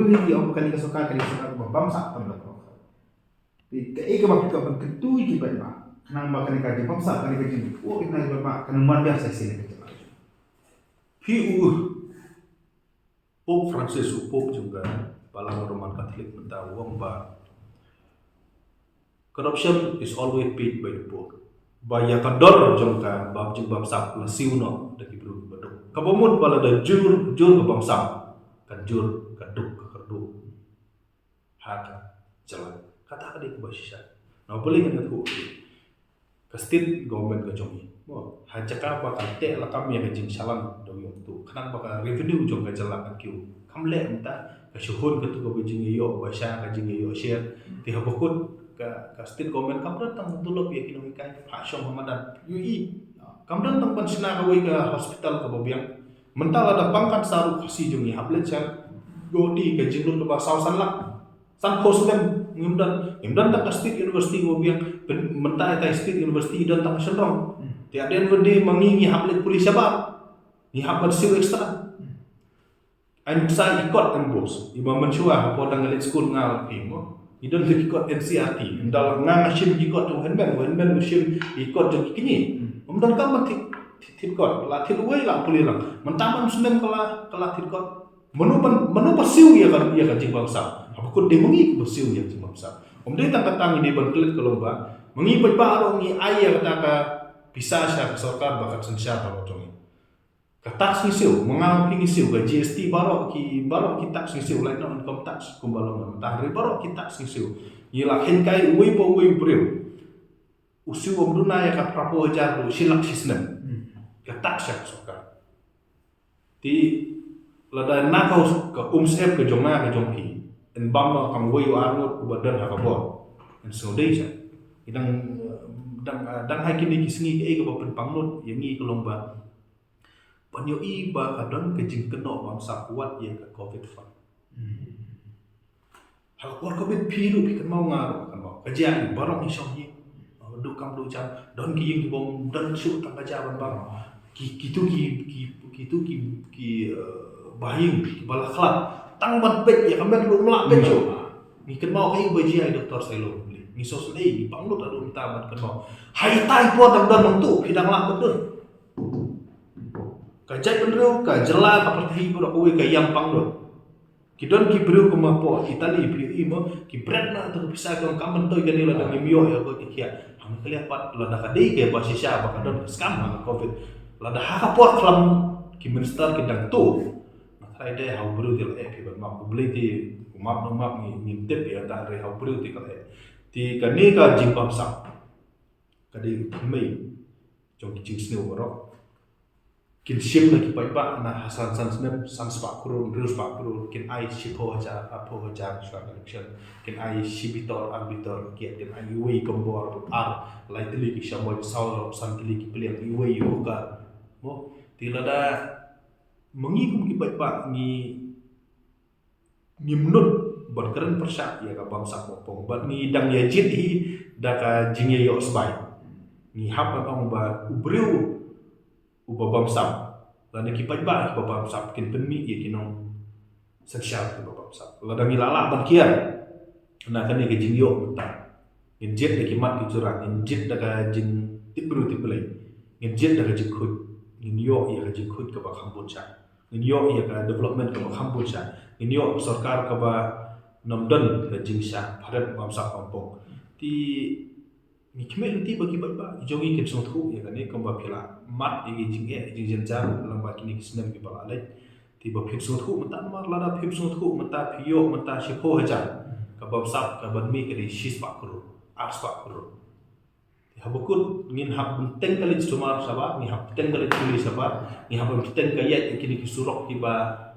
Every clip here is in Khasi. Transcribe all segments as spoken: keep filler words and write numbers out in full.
Ni ki ong kane ka sorkar, kane ka sorkar ba bamsap tam da ka. Te kaei kaba phi kwah ban kyntu ïa ki paidbah, khnang ba kane ka jingbamsap, kane ka jing, oh, kane ka paidbah kan ym marjan sa shisien ka jingmut. Phi u Pope Francis, u Pope jong ka Balang Roman Catholic mynta u ong ba corruption is always paid by the poor. Ba ïa ka dor jong ka bam jingbamsap la siew noh da ki briew kiba duk. Kaba mut ba lada jur, jur ka bamsap, kan jur ka duk ka kyrduh ha ka jylla. Kata ka dei kaba shisha. Na u Blei ngan ïathuh ïa phi. Ka state government ka jong ngi, mo, ha jaka ba kan teh lakam ïa ka jingshalan da u ïong tu, khnang ba ka revenue jong ka jylla kan kiew. Kam leh mynta, ka shu hun katu kaba jingïaïoh basha, ka jingïaïoh sher. Te haba kut ka, ka state government kam don tang ban tulop ïa ki nonghikai ha shong ha madan. Ïohi, kam don tang ban shna kawei ka hospital kaba biang. Mynta lada pang kan sa ruh ka Khasi jong ngi, hap leit sha Guwahati, ka jinglut kaba saw san lak. San phew snem ngim don, ngim don tang ka State University kaba biang. Pyn-, mynta ïa ka State University don tang ka shynrong. Hmm. Te at the end of the day ma ngi ngi hap leit pule shabar. Ngi hap ban siew extra. Hmm. Ai nuksa i kot em bos, iba mynshuwa hapoh dang leit skul nga la phi mo. I don ki kot N C E R T, ynda la nga nga shim ki kot jong u hynmen, u hynmen u shim i kot jong ki kñi. Hmm. Ym don kam ban thied, thied, thied kot, la thied uwei la pule lang. Mynta man snem ka la, ka la thied kot. Mano ban, mano ba siew ïa ka, ïa ka jingbamsap? Haba kut dei ma ngi kiba siew ïa ka jingbamsap. Ym dei tang kata, ngi dei ban klet ka long ba ma ngi paidbah ruh ngi ai ïa kata ka pisa sha ka sorkar ba kan synshar halor jong ngi. Ka tax ngi siew, ma nga ma phi ngi siew, ka G S T baroh ki, baroh ki tax ngi siew, lait na income tax kumba long na mynta, hynrei baroh ki tax ngi siew. Ngi la kheiñ kai uwei pa uwei u briew. U siew ym duna ïa ka phra phew hajar ruh shi lak shi snem. Hmm. Ka tax sha ka sorkar. Te lada na ka, ka umsyep ka jong nga ka jong phi, yn bam noh tang uwei u arngut uba don ha ka bor, yn sngewdei sha. Dang, dang, dang ha kine ki sngi kaei kaba pynpangnud ïa ngi ka long ba ban ïohi ba ka don ka jingkynnoh bamsap wat ïa ka covid fund. Hmm. Ha ka por covid phi ruh phi kynmaw, nga ruh nga kynmaw. Ka jia ïa baroh ngi shong hi. Duh kam duh jam, don ki ïing ki bym don shuh tang ka jia ban bam. Ki, kitu ki, ki, kitu ki, ki, eh, ba ïing kiba la khlad tang ban peit ïa ka met ruh ym lah peit shuh. Ngi kynmaw kaei ba jia ïa Doctor Sailo Khublei. Ngi sngewsynei, ngi pangnud haduh mynta ban kynmaw. Ha ita i por dang don nangtu phi dang lah ban don. Ka jaitbynriew, ka jylla, ka pyrthei baroh kawei ka ïam pangnud. Ki don ki briew kum hapoh Italy, phi ïohi mo, ki bret na tu ka pisa, ki ong kam myntoi kane lada ngim ïoh ïa ka, ki khiah. Hangne ka liang pat lada ka dei kaba shisha ba ka don ka skam ha ka covid, lada ha ka por khlem ki minister ki dang tuh, nga tharai de ha u briew te la eh phi ban map, U Blei te u map ne ym map ngi, ngim tip ïa kata, hynrei ha u briew te ka la eh. Te kane ka jingbamsap ka dei u thymmei jong ki jingsniew baroh. Kin shim na ki paidbah na ha san, san snem, san spah klur, hynriew spah klur, kin ai shiphew hajar, arphew hajar shuwa ka election, kin ai shi bitor, ar bitor, kin, kin ai uwei kombor, ar lai tylli ki shamoit, saw san tylli ki pliang, uwei u hooker. Mo, te lada ma ngi kum ki paidbah ngi ngim nud ban kren pyrshah ïa ka bamsap bapong, bad ngi dang ïa jied hi da ka jingïaïoh sbai. Ngi hap ban ong ba u briew uba bamsap lane ki paidbah kiba bamsap kin pynmih ïa ki nongsynshar kiba bamsap. Lada ngi lah lah ban kiar na kane ka jingïoh mynta, ngin jied da ki mat ki jura, ngin jied da ka jingtip briew tip Blei, ngin jied da ka jingkhuid, ngin ïoh ïa ka jingkhuid kaba kham bun shai. Ngin ïoh ïa ka development kaba kham bun shai. Ngin ïoh ka sorkar kaba nym don ka jingshah pharep bamsap bampong. Te ngi khmih lynti ba ki paidbah jong ngi kin sngewthuh ïa kane, kumba phi la mad ïa ki jingeh jingjynjar lyngba kine ki snem kiba la leit. Te ba phin sngewthuh mynta, namar lada phim sngewthuh mynta, phi ïoh mynta shiphew hajar, ka bamsap ka ban mih ka dei shi spah klur, ar spah klur. Haba kut ngin hap bteng ka leit sumar shabar, ngi hap bteng ka leit pule shabar, ngi hap bteng ka ïaid ïa kine ki surok kiba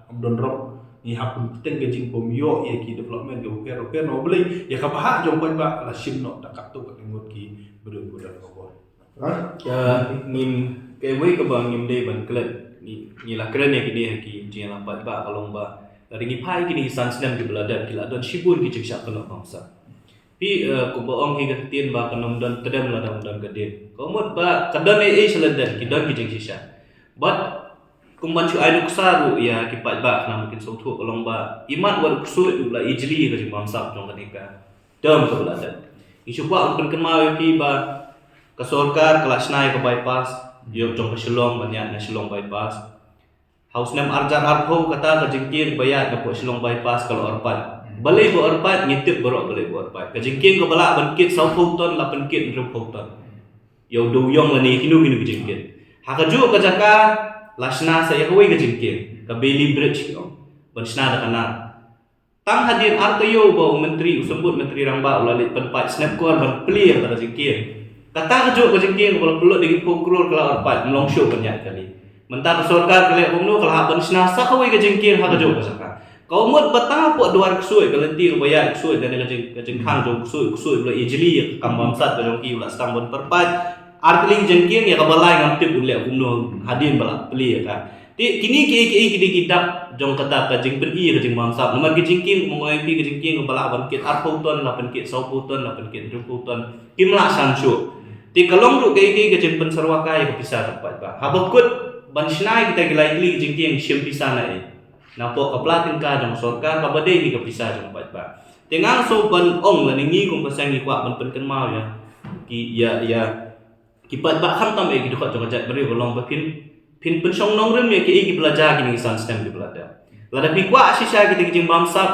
ym don rok, ngi hap bteng ka jingbym ïoh ïa ki development kiba pher bapher. Na U Blei ïa ka bhah jong paidbah la shim noh da katto katne ngut ki briew kiba don ka bor. Ngim, kawei kaba ngim dei ban klet, ngi, ngi la kren ïa kine ha ki jingïalang paidbah ka long ba lada ngi phai kine ki san snem kiba la dep, ki la don shibun ki jingshah kynnoh bamsap. Phi, eh, kumba ong hi ka ktien ba ka nongdon tdem lada ym don ka dien. Ka mut ba ka don ei ei sha lyndet, ki don ki jingshisha. Bad Kum ban shu ai nuksa ruh ïa ki paidbah khnang ba kin sngewthuh ka long ba imat wat u ksuid u la ijli ka jingbamsap jong kane ka term kaba la dep. Ngi shu kwah ban pynkynmaw ïa phi ba ka sorkar ka la shna ïa ka bypass ïa jong ka Shillong ban ïaid na Shillong bypass. Ha u snem arhajar arphew kata ka jingkieng ba ïaid na pdeng Shillong bypass ka la orpait. Balei ba orpait? Ngi tip baroh balei ba orpait. Ka jingkieng kaba lah ban kit sawphew ton la pynkit hynriewphew ton. Ïa u dewïong lane kino kino ki jingkit. Ha kajuh ka jaka la shna sa ïa kawei ka jingkieng, ka Bailey Bridge ki ong, ban shna da ka nar. Tang hadien ar taïew ba u Myntri, u Symbud Myntri Rangbah u la leit pynpait snep kor ban plie ïa kata ka jingkieng. Kata kajuh ka jingkieng kaba la pynlut da ki phew klur ka la orpait, ym long shuh ban ïaid kali. Mynta ka sorkar ka leh kumno? Ka la hap ban shna sa kawei ka jingkieng ha kajuh ka jaka. Ka mut ba tang hapoh Dwar Ksuid, ka lynti kaba ïaid ksuid, kane ka jing, ka jingkhang jong ksuid, ksuid ba la ijli ïa ka kam bamsap ka jong ki, u la sdang ban pyrpait ar tylli ki jingkieng. Ïa kaba lai ngam tip un leh kumno hadien ba la plie ïa ka. Te kine kiei kiei ki dei ki dak jong kata ka jingpyni ïa ka jingbamsap. Namar ki jingkieng, kumba nga ong ïa phi, ka jingkieng kaba lah ban kit arphew ton la pynkit sawphew ton, la pynkit hynriewphew ton, kim lah shan shuh. Te ka long ruh kaei kaei ka jingpynsyrwa ka ïa ka pisa jong paidbah. Haba kut ban shna ïa kita ki lai tylli ki jingkieng, shim pisa na ei? Na pdeng ka pla tyngka jong sorkar kaba dei hi ka pisa jong paidbah. Te nga sngew ban ong lane ngi kum ka seng ngi kwah ban pynkynmaw ïa ki, ïa, ïa ki paidbah, khamtam eh ki dkhot jong ka jaitbynriew, ka long ba phin, phin pynshong nongrim ïa kiei kiba la jia kine ki san snem kiba la dep. Lada phi kwah shisha kita ki jingbamsap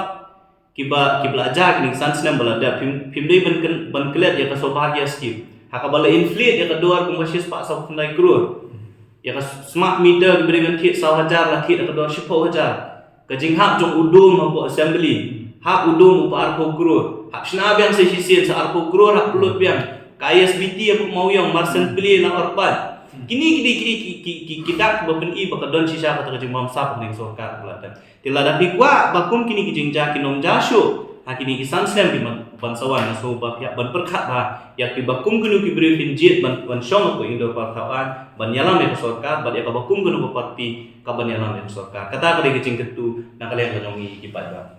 kiba, kiba la jia kine ki san snem ba la dep, phim, phim dei ban kyn, ban klet ïa ka Saubhagya scheme ha kaba la inflate ïa ka dor kumba shispah sawphew khyndai klur. Ïa ka smart meter kiba dei ban thied saw hajar la thied ha ka dor shiphew hajar. Ka jinghap jong u dum hapoh assembly, hap u dum u arphew klur, hap shna biang sa shisien sa arphew klur, hap pynlut biang. Ka I S B T hapoh Mawïong, marsen plie la orpait. Kine ki dei ki, ki, ki, ki, ki dak ba pyni ba ka don shisha kata ka jingbamsap ha kane ka sorkar kaba la dep. Te lada phi kwah ba kum kine ki jingjia kin ym jia shuh ha kine ki san snem kiban, ban sa wan, nga sngew ba phi hap ban pyrkhat bha ïa kiba kum kino ki briew phin jied ban, ban shong hapoh Indoor Park Thawaiñ ban ïalam ïa ka sorkar, bad ïa kaba kum kano ka party kaban ïalam ïa ka sorkar. Kata ka dei ka jingkyntu na ka liang ka jong ngi ki paidbah.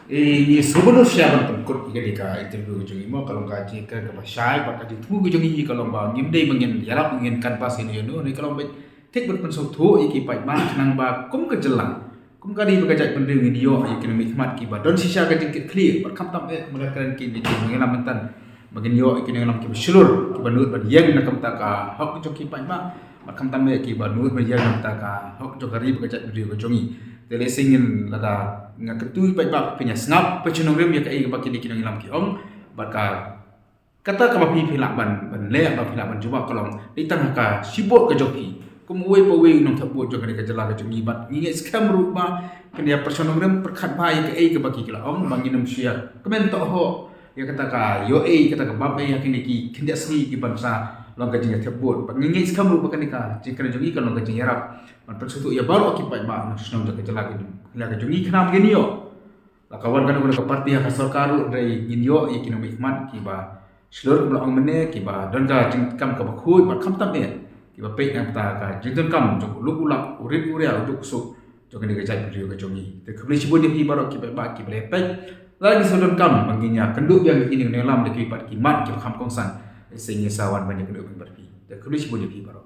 Eh, ngi sngewbha shisha ban pynkut ïa kane ka interview ka jong ngi mo, ka long ka jingkren kaba shai bad ka jingthmu ka jong ngi ka long ba ngim dei ba ngin ïarap, ngin canvass ïano ïano, ne ka long ba thik ban pynsngewthuh ïa ki paidbah khnang ba kum ka jylla, kum ka ri bad ka jaitbynriew ngin ïoh ïa ki nongmihkhmat kiba don shisha ka jingkitkhlieh, bad khamtam eh, ma nga kren ki, ki nongïalam mynta, ba ngin ïoh ïa ki nongïalam kiba shlur, kiba nud ban ïeng na ka bynta ka hok jong ki paidbah, bad khamtam eh kiba nud ban ïeng na ka bynta ka hok jong ka ri bad ka jaitbynriew ka jong ngi. Te lehse ngin, lada nga kyntu ïa ki paidbah, phin ïa sngap, phin shim nongrim ïa kaei kaba kine ki nongïalam ki ong, bad ka kata kaba phi, phi lah ban, ban leh, ba phi lah ban jubab ka long, dei tang ha ka shibun ka jong phi kum uwei pa uwei u nongthep vote jong kane ka jylla ka jong ngi, bad ngi ngeit skhem ruh ba phin ïa pyrshang nongrim, pyrkhat bha ïa kaei kaba ki, ki la ong, ba ngin ym shu ïa kmen tohhoh ïa kata ka ïoh ei, kata ka bam ei ha kine ki khyndiat sngi kiban sa long ka jingïathep vote. Bad ngi ngeit skhem ruh ba kane ka jingkren jong ngi ka long ka jingïarap ban pynsngewthuh ïa baroh ki paidbah nongshong shnong jong ka jylla ka jong ngi, khnang ba ngin ïoh, la ka wan kano kano ka party ha ka sorkar ruh, hynrei ngin ïoh ïa ki nongmihkhmat kiba shlur, kumba la ong mynne, kiba don ka jingdonkam kaba khuid bad khamtam eh kiba peit na ka bynta ka jingdonkam jong u lok u lak, u rit u riaw, u duk u suk jong kane ka jaitbynriew ka jong ngi. Te khublei shibun ïa phi baroh ki paidbah kiba la peit. Lada ngi sngewdonkam ba ngin ïa kynduh biang ïa kine ki nongïalam da kiwei pat ki mat kiba kham kongsan, lehse ngin sa wan ban ïa kynduh biang bad phi. Te khublei shibun ïa phi baroh.